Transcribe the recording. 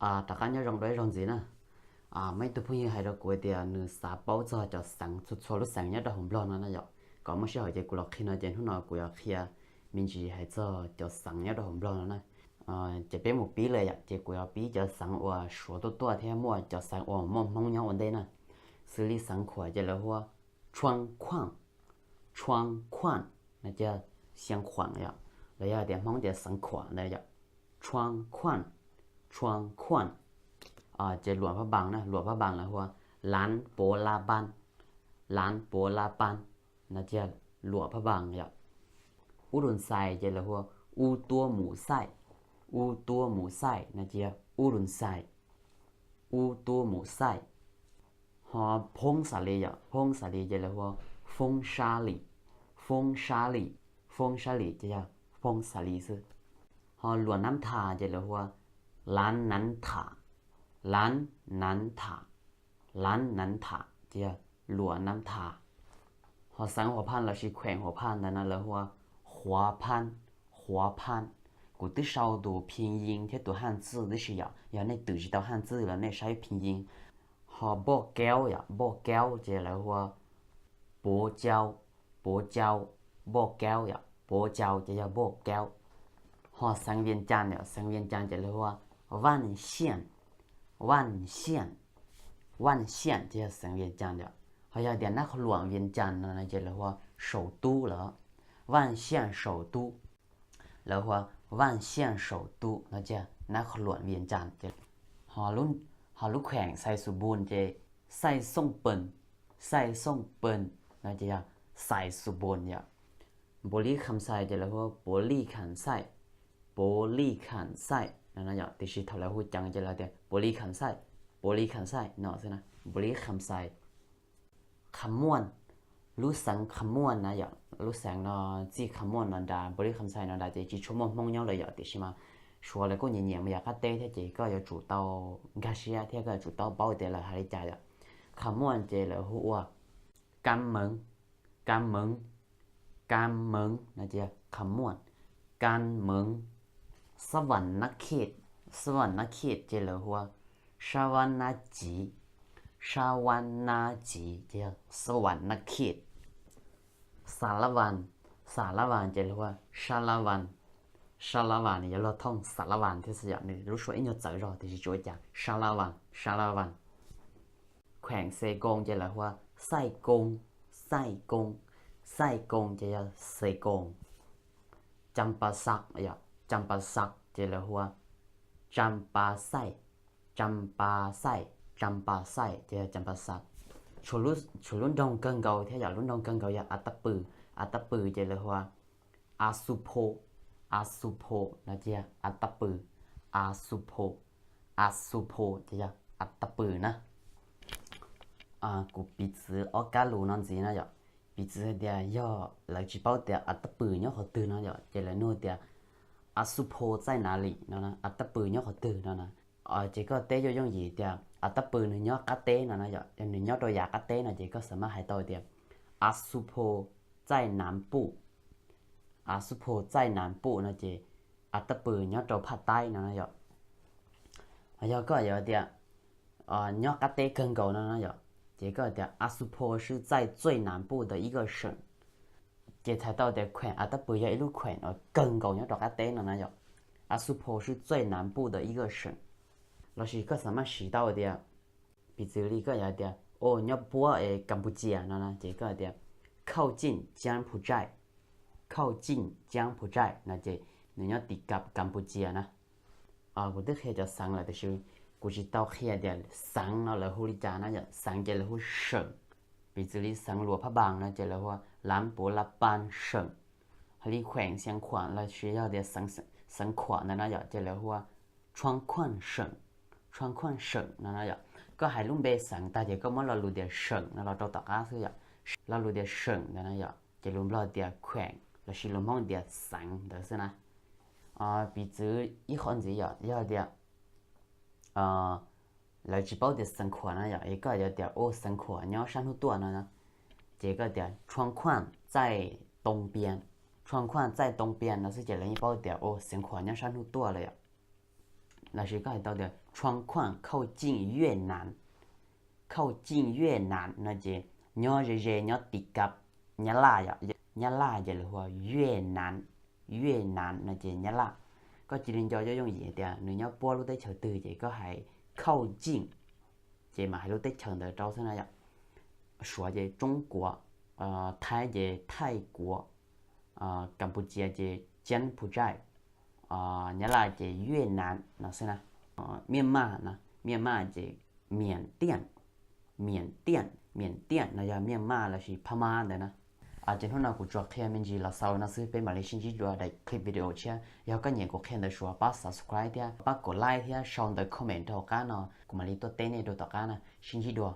Rov qab nyob zoo dua ib zaug ntxiv na. Muaj ib tug phooj ywg hais rau kuv tias nws xav paub txog cov xeev, txhua txhua lub xeev nyob rau hauv Nplog no na yom. Kom muaj sij hawm ces kuv los qhia no ces hnub no kuv yuav qhia me ntsis hais txog cov xeev nyob rau hauv Nplog no na. Ces peb mus pib lawm yom, ces kuv yuav pib cov xeev uas Suav tuaj tuaj thiab muaj cov xeev uas muaj Hmoob nyob ua ntej na. Xws li xeev Khuam ces lawv hu ua Tshuaj Khuam, Tshuaj Khuam no ces xeev Khuam yom, los yog tias Hmoob tias xeev Khuam ntawd yom. Tshuaj Khuam, Tshuaj Khuam. Ces Luam Phaj Npas na, Luam Phaj Npas lawv hu ua Lav Puav La Npas, Lav Puav La Npas no ces Luam Phaj Npas yom. Ub Lus Xais ces lawv hu ua Ub Tuab Mus Xaij, Ub Tuab Mus Xaij no ces Ub Lus Xais, Ub Tuab Mus Xaij. Ho Phoob Xas Lis yom, Phoob Xas Lis ces lawv hu ua Phoob Sab Lis, Phoob Sab Lis, Phoob Sab Lis ces yog Phoob Xas Lis xwb. Ho Luam Nab Thas ces lawv hu ua Lav Nav Tham, Lav Nav Tham, Lav Nav Tham ces yog Luam Nab Thas. Ho xeev Huam Phaj lossis khueem Huam Phaj ntawd no lawv hu ua Huav Phab, Huav Phab. Kuv twb sau tus phin yin thiab tus haj txwj tib si yom, yog nej twm tsis tau haj txwj los nej saib phin yin. Ho Npoj Kaub yom, Npoj Kaub ces lawv hu ua Puav Caub, Puav Caub, Npoj Kaub yom, Puav Caub ces yog Npoj Kaub. Ho xeev Vias Cas yom, xeev Vias Cas ces lawv hu ua Vaj Xiam, Vaj Xiam, Vaj Xiam ces yog xeev Vias Cas yom. Ho yog tias Nab Qhov Luam Vias Cas no ces lawv hu ua Saum Tub lawm, Vaj Xiam Saum Tub, lawv hu ua Vaj Xiam Saum Tub no ces Nab Qhov Luam Vias Cas ces. Ho lub khueem Xais Xus Npus ces Xaij Xooj Pees, Xaij Xooj Pees no ces yog Xais Xus Npus yom. Npus Lis Kham Xais ces lawv hu ua Puav Lij Kham Xaij, Puav Lij Kham Xaij no yom. Tiam sis thaum lawv hu ceev ces lawv tias Puav Lij Kham Xaij, Puav Lij Kham Xaij no xwb na, Npus Lis Kham Xais. Kham Muam, lub xeev Kham Muam na yom, lub xeev no txij Kham Muam los nrad, Npus Lis Kham Xais no nrad ces tsis tshua muaj Hmoob nyob lawm yom, tiam sis mas Suav lawv kuj nyiam nyiam mus yav qab teb thiab ces koj yuav tsum tau nkag siab thiab koj yuav tsum tau paub tias lawv hais li cas yom. Kham Muam ces lawv hu ua Kam Meev, Kam Meev, Kam Meev no ces Kham Muam, Kam Meev. Sab Vam Nab Khij, Sab Vam Nab Khij ces lawv hu ua Sab Vam Nab Civ, Sab Vam Nab Civ ces yog Sab Vam Nab Khij. Xa Lab Vas, Xa Lab Vas ces lawv hu ua Sab Lab Vas, Sab Lab Vas nws yuav luag thooj Xa Lab Vas thiab xwb yom, nws lub suab ib nyuag txawv zog tiam sis tsis ua cas, Sab Lab Vas, Sab Lab Vas. Khueem Xes Koos ces lawv hu ua Xaij Koos, Xaij Koos, Xaij Koos ces yog Xes Koos. Cam Pas Xas yom, Cam Pas Xas ces lawv hu ua Cam Pas Xaij, Cam Pas Xaij, Cam Pas Xaij ces yog Cam Pas Xas. Tshuav lub nroog kawg nkaus thiab yom, lub nroog kawg nkaus yog As Tab Pwm, As Tab Pwm ces lawv hu ua As Xu Pho, As Xu Pho no ces yog As Tab Pwm, As Xu Pho, As Xu Pho ces yog As Tab Pwm na. Kuv piv txwv ob kab lus no ntxiv na yom. Piv txwv hais tias yog lawv tsis paub tias As Tab Pwm nyob qhov twg no yom, ces lawv nug tias As Xu Pho txaij nav lim no, As Tab Pwm nyob qhov twg no na. Ces koj teb yooj yooj yim tias As Tab Pwm nws nyob qab teb no na yom, yog nws nyob rau yav qab teb no ces koj xav maj hais tau tias As Xu Pho txaij nav puj, As Xu Pho txaij nav puj no ces As Tab Pwm nyob rau phaj taib no na yom. Yog koj yuav tias nyob qab teb kawg nkaus no no yom, ces koj tias As Xu Pho 是在最南部的一个省. Ces txhais tau tias khueem As Tab Pwm yog ib lub khueem uas kawg nkaus nyob rau qab teb no na yom. As Xu Pho 是最南部的一个省. Lossis koj xav maj siv tau tias, piv txwv li koj yuav tias, o, nyob puab es Kampuchia no na, ces koj tias 靠近柬埔寨, 靠近柬埔寨 no ces nws nyob tim Kampuchia na. Kuv twb qhia cov xeev lawm tiam sis kuv tsis tau qhia tias xeev no lawv hu li cas na yom, xeev ces lawv hu seem. Piv txwv li xeev Luam Phaj Npas no ces lawv hu ua Lav Puav Laj Paj seem. Hos li khueem Xeev Khuam lossis yog tias xeev Khuam ntawd no yom ces lawv hu ua Tshuaj Khuaj seem, Tshuaj Khuaj seem no no yom. Koj hais lub npe xeev tag ces koj muab lo lus tias seem no los rau tom qab xwb yom. Lo lus tias seem ntawd no yom ces lus Nplog tias khueem lossis lus Hmoob tias xeev ntawd xwb na. Piv txwv ib qho ntxiv yom, yog tias lawv tsis paub tias Xeev Khuam no yom, es koj yuav tias, o, Xeev Khuam nyob sab hnub tuaj no, ces koj tias 川矿在东边, 川矿在东边 no xwb ces lawv yeej paub tias, o, Xeev Khuam nyob sab hnub tuaj lawm yom. Los sis koj hais tau tias 窗框靠近越南, 靠近越南 no ces nyob ze ze nyob tim kab Nyab Laj yom. Nyab Laj ces lawv hu ua 越南, 越南 no ces Nyab Laj. Koj cia li nco yooj yim tias nws nyob puab lub teb chaws twg ces koj hais 靠近 ces mam hais lub teb chaws ntawd rau xwb na yom. Suav ces 中国, Thaib ces 泰国, Kampuchia ces 柬埔寨, Nyab Laj ces 越南 no xwb na. Myanmar na, Myanmar ces 缅甸, 缅甸, 缅甸 no yog Myanmar los sis Pha Ma ntawd na. Ces hnub no kuv tsuas qhia me ntsis los xaus no xwb, peb mam li sib ntsib dua daim clip video tshiab. Yog koj nyiam kuv qhia ntawv Suav pab subscribe thiab pab kom like thiab sau ntawv comment rau hauv qab no, kuv mam li tuaj teb nej rau tom qab na. Sib ntsib dua.